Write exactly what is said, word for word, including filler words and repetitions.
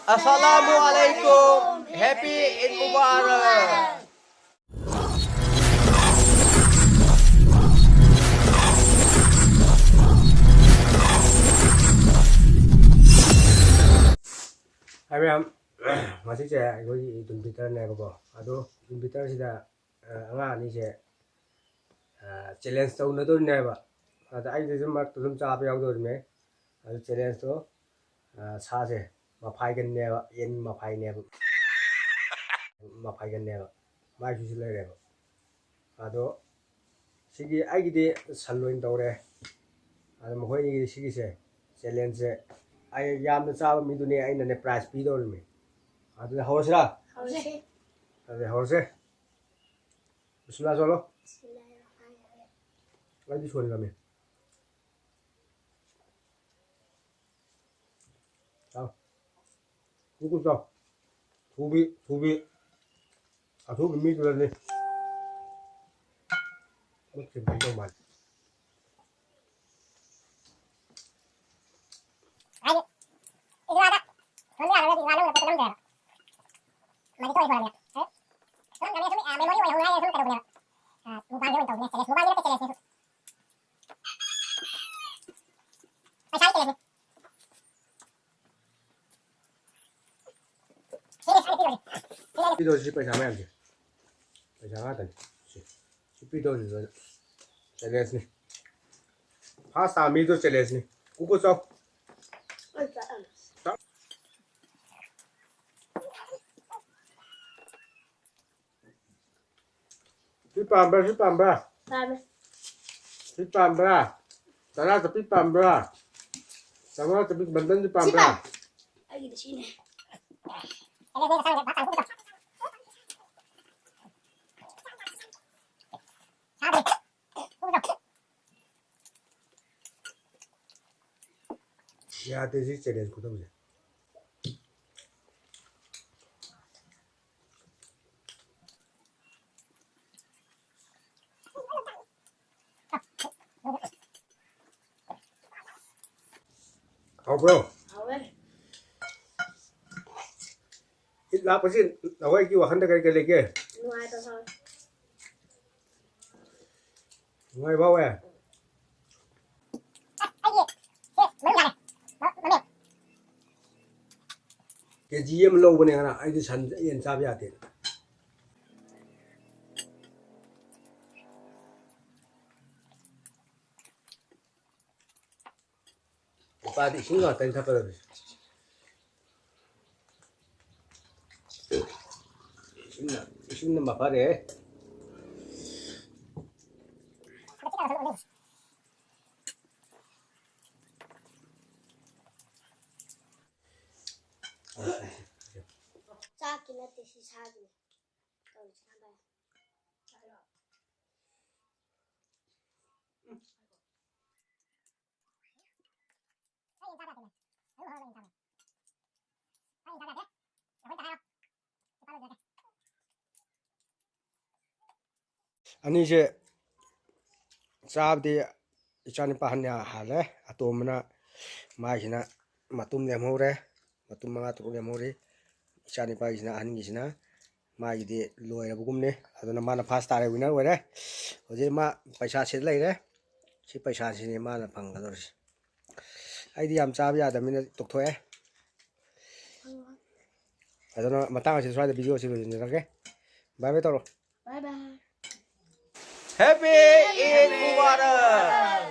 Assalamu alaikum. Happy Eid Mubarak. ꯍꯥꯏ ꯃꯌꯥꯝ, ꯉꯁꯤꯁꯦ ꯑꯩꯈꯣꯏꯒꯤ ꯏꯗꯨꯜ ꯐꯤꯇꯔꯅꯦꯕꯀꯣ꯫ ꯑꯗꯣ ꯏꯗꯨꯜ ꯐꯤꯇꯔꯁꯤꯗ, ꯑ, ꯑꯉꯥꯡ ꯑꯅꯤꯁꯦ, ꯑ, ꯆꯦꯂꯦꯟꯖ ꯇꯧꯅꯗꯣꯏꯅꯦꯕ꯫ ꯑꯗ ꯑꯩꯗꯁꯨ ꯃꯔꯛꯇ ꯑꯗꯨꯝ ꯆꯥꯕ ꯌꯥꯎꯗꯣꯔꯤꯃꯦ꯫ ꯑꯗꯨ ꯆꯦꯂꯦꯟꯖꯇꯣ, ꯑ, ꯁꯥꯁꯦ ꯃꯐꯥꯏꯒꯟꯅꯦꯕ, ꯌꯦꯟ ꯃꯐꯥꯏꯅꯦꯕ꯫ ꯃꯐꯥꯏꯒꯟꯅꯦꯕ꯫ ꯃꯥꯏꯁꯨꯁꯨ ꯂꯩꯔꯦꯕ꯫ ꯑꯗꯣ ꯁꯤꯒꯤ ꯑꯩꯒꯤꯗꯤ ꯁꯟ ꯑꯣꯏꯅ ꯇꯧꯔꯦ꯫ ꯑꯗꯣ ꯃꯈꯣꯏ ꯑꯅꯤꯒꯤꯗꯤ ꯁꯤꯒꯤꯁꯦ, ꯆꯦꯂꯦꯟꯖꯁꯦ, ꯑꯩ ꯌꯥꯝꯅ ꯆꯥꯕ ꯃꯤꯗꯨꯅꯦ ꯑꯩꯅꯅꯦ ꯄ꯭ꯔꯥꯏꯖ ꯄꯤꯗꯧꯔꯤꯃꯤ꯫ ꯑꯗꯨꯗꯤ ꯍꯧꯔꯁꯤꯔꯥ? ꯍꯧꯔꯁꯤ꯫ ꯑꯗꯨꯗꯤ ꯍꯧꯔꯁꯦ꯫ ꯕꯤꯁꯃꯤꯜꯂꯥ ꯁꯣꯜꯂꯣ꯫ ꯕꯤꯁꯃꯤꯜꯂꯥꯍꯤꯔꯔꯍꯃꯥꯅꯤꯔꯔꯍꯤꯝ꯫ ꯑꯩꯗꯤ ꯁꯣꯟꯈ꯭ꯔꯃꯤ꯫ ꯆꯥꯎ꯫ ꯀꯨ ꯀꯨ ꯆꯥꯎ꯫ ꯊꯨꯕꯤ, ꯊꯨꯕꯤ꯫ ꯑꯊꯨꯕꯤ ꯃꯤꯗꯨꯅꯅꯤ꯫ ꯃꯨꯠꯈꯤꯕ ꯀꯩꯅꯣ ꯇꯧ ꯃꯥꯜꯂꯦ꯫ ꯍꯥꯏꯗꯤ, ꯏꯁꯥꯗ ꯁꯣꯟꯕ ꯌꯥꯗ꯭ꯔꯒꯗꯤ ꯉꯥ ꯂꯧꯅꯕ ꯄꯣꯠꯇꯣ ꯂꯧꯗ꯭ꯔꯦꯕ꯫ ꯃꯥꯗꯤ ꯇꯣꯏꯅ ꯁꯣꯜꯂꯕꯅꯤꯅ꯫ ꯑꯦ? ꯁꯣꯟꯗ꯭ꯔꯕꯅꯤꯅ ꯁꯨꯝ, ꯑ, memory ꯑꯣꯏꯍꯧꯅꯉꯥꯏ ꯁꯨꯝ ꯀꯩꯗꯧꯕꯅꯦꯕ꯫ ꯑ, mukbangꯁꯦ ꯑꯣꯏꯅ ꯇꯧꯕꯅꯦ, challenge꯫ Mukbangꯁꯦ ꯅꯠꯇꯦ, challengeꯅꯦ꯫ ꯄꯩꯁꯥꯒꯤ challengeꯅꯦ꯫ ꯁꯤꯅꯦ ꯑꯩꯅ ꯄꯤꯗꯣꯏꯁꯦ꯫ ꯁꯤꯅꯦ ꯑꯩꯅ ꯄꯤꯗꯣꯏꯁꯤ ꯄꯩꯁꯥ ꯃꯌꯥꯝꯁꯦ꯫ ꯄꯩꯁꯥ ꯉꯥꯛꯇꯅꯤ꯫ ꯁꯤ, ꯁꯤ ꯄꯤꯗꯣꯏꯁꯤ ꯂꯣꯏꯅ꯫ Challengeꯅꯤ꯫ First ꯇꯥꯕ ꯃꯤꯗꯣ challengeꯅꯤ꯫ ꯀꯨꯀꯨ ꯆꯥꯎ꯫ ꯁꯤ ꯄꯥꯝꯕ꯭ꯔꯥ, ꯁꯤ ꯄꯥꯝꯕ꯭ꯔꯥ? ꯄꯥꯝꯃꯦ꯫ ꯁꯤ ꯄꯥꯝꯕ꯭ꯔꯥ? ꯇꯔꯥ ꯆꯠꯄꯤ ꯄꯥꯝꯕ꯭ꯔꯥ? ꯆꯥꯝꯃꯉꯥ ꯆꯠꯄꯤ bundleꯁꯤ ꯁꯤ ꯄꯥꯝꯕ꯭ꯔꯥ? ꯄꯥꯝꯃꯦ꯫ ꯑꯩꯒꯤꯗꯤ ꯁꯤꯅꯦ꯫ ꯌꯥꯗꯦ ꯁꯤ challenge ꯈꯨꯇꯧꯁꯦ꯫ ꯍꯥꯎꯕ꯭ꯔꯣ? ꯍꯥꯎꯋꯦ꯫ ꯂꯥꯛꯄꯁꯤ ꯅꯈꯣꯏꯒꯤ ꯋꯥꯈꯜꯗ ꯀꯔꯤ ꯀꯔꯤ ꯂꯩꯒꯦ? ꯅꯨꯡꯉꯥꯏꯕ ꯐꯥꯎꯋꯦ꯫ ꯅꯨꯡꯉꯥꯏꯕ ꯐꯥꯎꯋꯦ꯫ ꯀꯦ ꯖꯤ ꯑꯃ ꯂꯧꯕꯅꯦ ꯉꯔꯥꯡ꯫ ꯑꯩꯗꯤ ꯁꯟ, ꯌꯦꯟ ꯆꯥꯕ ꯌꯥꯗꯦꯅ꯫ ꯅꯨꯄꯥꯗꯤ ꯏꯁꯤꯡ ꯉꯥꯛꯇꯅꯤ ꯊꯛꯀꯗꯕꯁꯦ꯫ ꯏꯁꯤꯡꯅ, ꯏꯁꯤꯡꯅ ꯃꯐꯔꯦ꯫ ꯆꯥꯛꯀꯤ ꯅꯠꯇꯦ, ꯁꯤ ꯁꯥꯒꯤꯅꯦ꯫ ꯇꯧꯔꯤꯁꯤꯅ ꯚꯥꯏ꯫ ꯑꯅꯤꯁꯦ ꯆꯥꯕꯗꯤ ꯏꯆꯥꯅꯨꯄꯥ ꯑꯍꯟꯅ ꯍꯥꯜꯂꯦ꯫ ꯑꯇꯣꯝꯕꯅ ꯃꯥꯒꯤꯁꯤꯅ ꯃꯇꯨꯝ ꯂꯦꯝꯍꯧꯔꯦ꯫ ꯃꯇꯨꯝ ꯃꯉꯥ ꯇꯔꯨꯛ ꯂꯦꯝꯍꯧꯔꯤ꯫ ꯏꯆꯥꯅꯨꯄꯥꯒꯤꯁꯤꯅ, ꯑꯍꯟꯒꯤꯁꯤꯅ ꯃꯥꯒꯤꯗꯤ ꯂꯣꯏꯔꯕꯒꯨꯝꯅꯤ꯫ ꯑꯗꯨꯅ ꯃꯥꯅ first ꯇꯥꯔꯦ, winner ꯑꯣꯏꯔꯦ꯫ ꯍꯧꯖꯤꯛ ꯃꯥ ꯄꯩꯁꯥ ꯁꯤꯗ ꯂꯩꯔꯦ꯫ ꯁꯤ ꯄꯩꯁꯥꯁꯤꯅꯤ ꯃꯥꯅ ꯐꯪꯒꯗꯧꯔꯤꯁꯦ꯫ ꯑꯩꯗꯤ ꯌꯥꯝ ꯆꯥꯕ ꯌꯥꯗꯕꯅꯤꯅ ꯇꯣꯛꯊꯣꯛꯑꯦ꯫ ꯑꯗꯨꯅ ꯃꯇꯥꯡ ꯑꯁꯤꯗ ꯁ꯭ꯋꯥꯏꯗ video ꯑꯁꯤ ꯂꯣꯏꯁꯤꯟꯖꯔꯒꯦ꯫ Bye bye ꯇꯧꯔꯣ꯫ Bye bye꯫ Happy Eid Mubarak!